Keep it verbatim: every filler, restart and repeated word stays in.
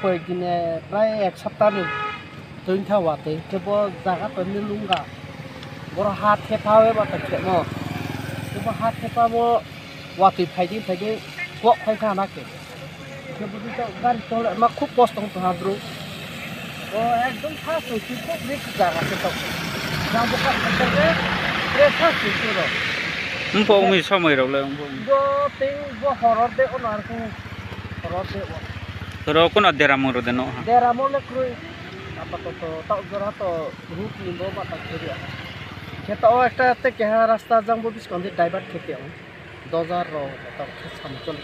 Koi dine prai ek sapta ni twi tha watwi, khe bo jaga to ni lungga. Boro ha thepa we ba ta khemo. Khe bo ha thepa bo watwi phaidi phaidi kok phai kha na khe. Khe bo ta gari chole ma khub kosto wng tong ha bro. O ekdom sa sui sui kok rik jaga se to. Jang bo ka phai khe re sa sui sui ro. Wngpha wngwi somoi rok le wngpha wngwi. Bo tei bo horor de ono ar khe horor de o. Oro kono deramung rode no ha. Deramo le kroi. Apatoto ta jora to route ni bo mata kheri. Khe ta o ekta te keha rasta jang bo biskang de divert khe te. Dojar ro ta khe sam chol.